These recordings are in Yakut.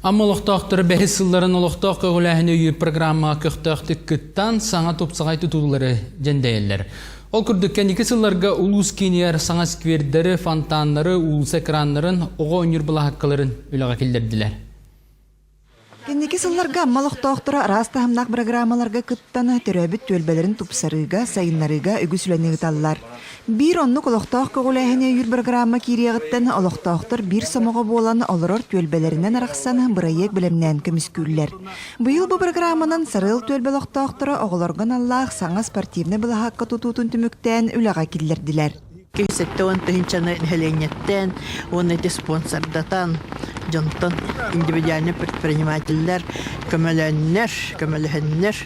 Амма олохтоохторо бэһис сылларын олохтоох көҕүлээһини өйүүр программаҕа көхтөөхтүк кыттан, саҥа тупсаҕай тутуулары дьэндэйэллэр. Ол курдук кэнники сылларга улуус киинигэр саҥа сквердэри, фонтаннары, уулусса экраннарын, оҕо оонньуур былаһааккаларын үлэҕэ киллэрдилэр. Кэнники сылларга Амма олохтоохторо араас таһымнаах бырагыраамаларга кыттан, төрөөбүт түөлбэлэрин тупсарыыга, сайыннарыыга үгүс үлэни ыыталлар. Биир оннук олохтоох көҕүлээһини өйүүр бырагыраамма киириэҕиттэн олохтоохтор биир сомоҕо буолан олорор түөлбэлэринэн арахсан бырайыак бэлэмнээн көмүскүүллэр. Быйыл бу бырагырааманан Сарыал түөлбэ олохтоохторо оҕолорго аналлаах саҥа спортивнай былаһаакка тутуутун түмүктээн үлэҕэ киллэрдилэр. 270 тыһыынчаны нэһилиэнньэттэн уонна ити спонсордатан дьонтон индивидуальный предпринимателлэр көмөлөөннөр, көмөлөһөннөр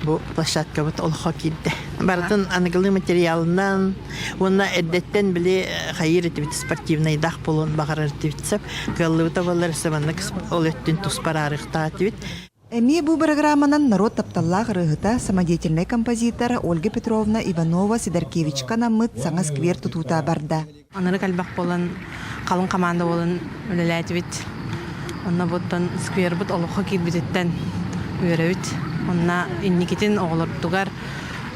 бу площадкабыт олоххо киирдэ. Барытын аныгылыы материалынан уонна эрдэттэн били хайыыр этибит спортивнайдаах буолуон баҕарар этибит сөп. Кыаллыбыта буоллар өссө маннык ол өттүн туспа араарыахтаах этибит. Эмиэ бу бырагырааманан норуот тапталлаах ырыаһыта, самодеятельнай композитор Ольга Петровна Иванова-Сидоркевичка анаммыт саҥа сквер тутуута барда. Анары элбэх буолан, халыҥ хамаанда буолан үлэлээтибит. Онно буттан сквербит олоххо киирбититтэн үөрэбит. Онно инникитин оҕолорбутугар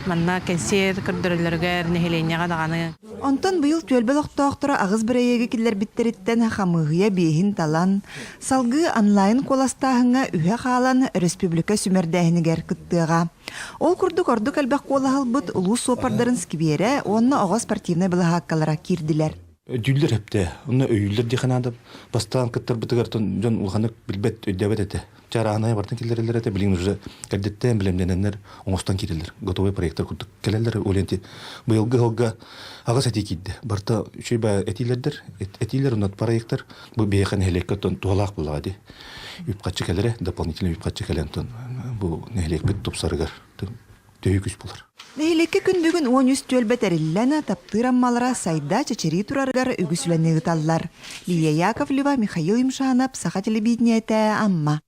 манна кэнсиэр көрдөрөллөрүгэр, нэһилиэнньэҕэ даҕаны. Онтон быйыл түөлбэ олохтоохторо аҕыс бырайыагы киллэрбиттэриттэн хамыыһыйа биэһин талан, салгыы онлайн куоластааһыҥҥа үһэ хаалан республика сүүмэрдээһинигэр кыттыаҕа. Ол курдук ордук элбэх куолаһылбыт улуус суоппардарын скверэ уонна оҕо спортивнай былаһааккалара киирдилэр. Өйдүүллэр эптэ. Онно өйүүллэр диэхэ наада. Бастаан кыттарбытыгар дьон улаханнык билбэт, өйдөөбөт этэ. Чарааһынайа барытын киллэрэллэр этэ, билигин уже эрдэттэн бэлэмнэнэннэр оҥостон киирэллэр. Готовый проектар курдук кэлэллэр. Ол enti быйылгы сылга аҕыс этии киирдэ. Барыта үчүгэй баа этиилэрдэр, этиилэр онно проектар бу биһиэхэ нэһилиэккэ оттон туһалаах буоллаҕа дии. Үп-харчы кэлэрэ, дополнительный үп-харчы кэлэн бу нэһилиэкпит тупсарыгар төһүү күүс буолар. Нэһилиэккэ күн бүгүн 13 түөлбэ тэриллэн, таптыыр Аммалара сайда, чэчирии турарыгар үгүс үлэни ыыталлар. Лилия Яковлева, Михаил Юмшанов, Саха телевидениетэ, Амма.